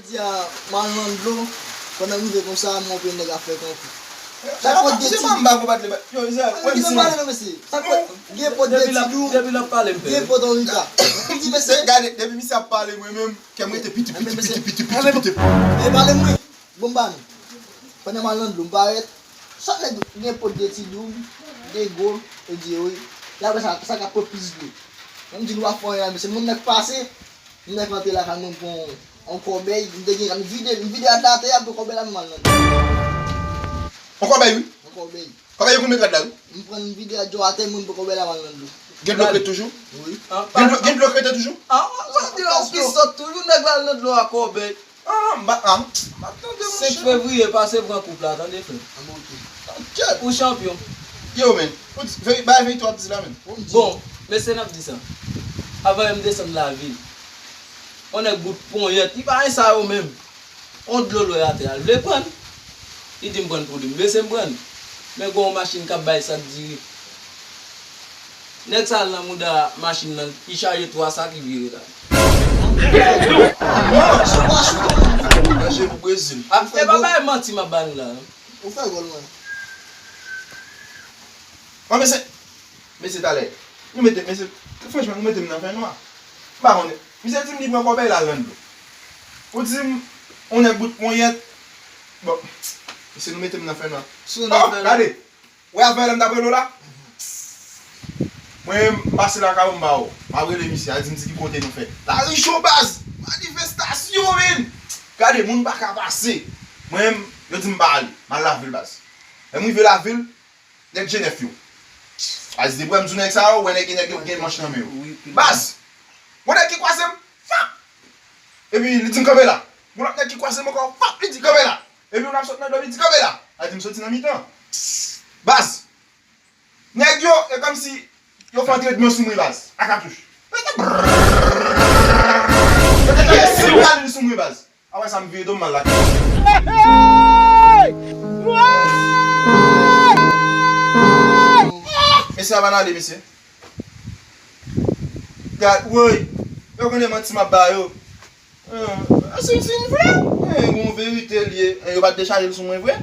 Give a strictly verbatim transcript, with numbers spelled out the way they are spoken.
Di a, m al nan dlo, pandan m rive konsa, m wè yon nèg ap fè kankou. Chak pot gen ti. Yo, Zè, mwen di pale non, mesye. Chak pot gen pot gen ti dou. Depi l ap pale, m pè. Gen pot Anrika. M di, mesye, gade, depi misye ap pale, mwen menm, kè m rete piti, piti, piti, piti, piti, piti. E pale mwen. Bon, m ba nou. Pandan m al nan dlo, m parèt. Chak nèg gen pot gen ti dou, gen gwo, e di yo, wi. E apre sa, sa k ap pran plis dlo. Mwen m di nou pa fè anyen la, mesye, moun nan k pase, moun nan k rantre lakay mwen, m pran yon kòbèy, m te gen, m vide, m vide rad la atè a, m pran kòbèy la, m al nan dlo. Yon kòbèy, wi. Yon kòbèy. Kòbèy yo konn met rad la, wi. M pran, m vide rad yo atè, mwen m pran kòbèy la, m al nan dlo. Gen dlo k ret toujou? Wi. Gen dlo, gen dlo k rete toujou? Ah, sa di la, ou ki sòt toujou, nèg la al nan dlo a kòbèy. Ah, m pa, ah, m pa tande, monchè. Senk fevriye, pase pran koup la, tande, frè. Ah, bon, ok. Tande. Ou chanpyon. Yo, men. Ou di, veri-, bay verite w ap di la, men. Bon, mesye, n ap di sa. Avan m desann lavil, yon nèg bout ponyèt, li pa gen sa yo menm. Yon dlo lwe atè a, l vle pran. Li di m pran pou li, m bese m pran. Men gen yon machin k ap bay sak diri. Nèg sa al nan mouda machin nan, li chaje twa sak, li vire la. Manje pou Brezil. E pa bay manti m ap ba nou la, non. Ou fè gòl, mwen. Mwen, mesye, mesye, talè, nou mete, mesye, franchman, nou mete m nan fè nwa. M pa konnen. Misye di m li pran kòbèy la, l al nan dlo. Ou di m, yon nèg bout ponyèt. Bon, mesye, nou mete m nan fè nwa. Oh, gade. Wè avè lè m t ap rele w la? Mwen, m pase lakay ou, m ba ou. M ap rele misye, al di m di ki kote nou fè. Lari cho, baz! Manifestasyon, men! Gade, moun pa ka pase. Mwen, yo di m pa ale. M al lavil, baz. Lè m rive lavil, nèg G nèf yo. Baz, depi wè m di w nèg sa yo, wè nèg, nèg yo gen manch nan men yo. Baz! Gon nèg ki kwaze m, fap! Epi li di m kanpe la. Gon lòt nèg ki kwaze m ankò, fap! Li di kanpe la. Epi m ap sot nan dlo, li di kanpe la. Li di m soti nan mitan. Baz! Nèg yo, e kòmsi yo fè antrenman sou mwen, baz. A katouch. Yo te tande si yo ale sou mwen, baz. Apre sa, m vire do m, m al lakay. Mesye a pa n ale, mesye. Gad, woy. Yo konnen manti m ap ba yo. Ah, se, se vre? Eh, bon verite l ye. Eh, yo pa t dechaje l sou mwen vre?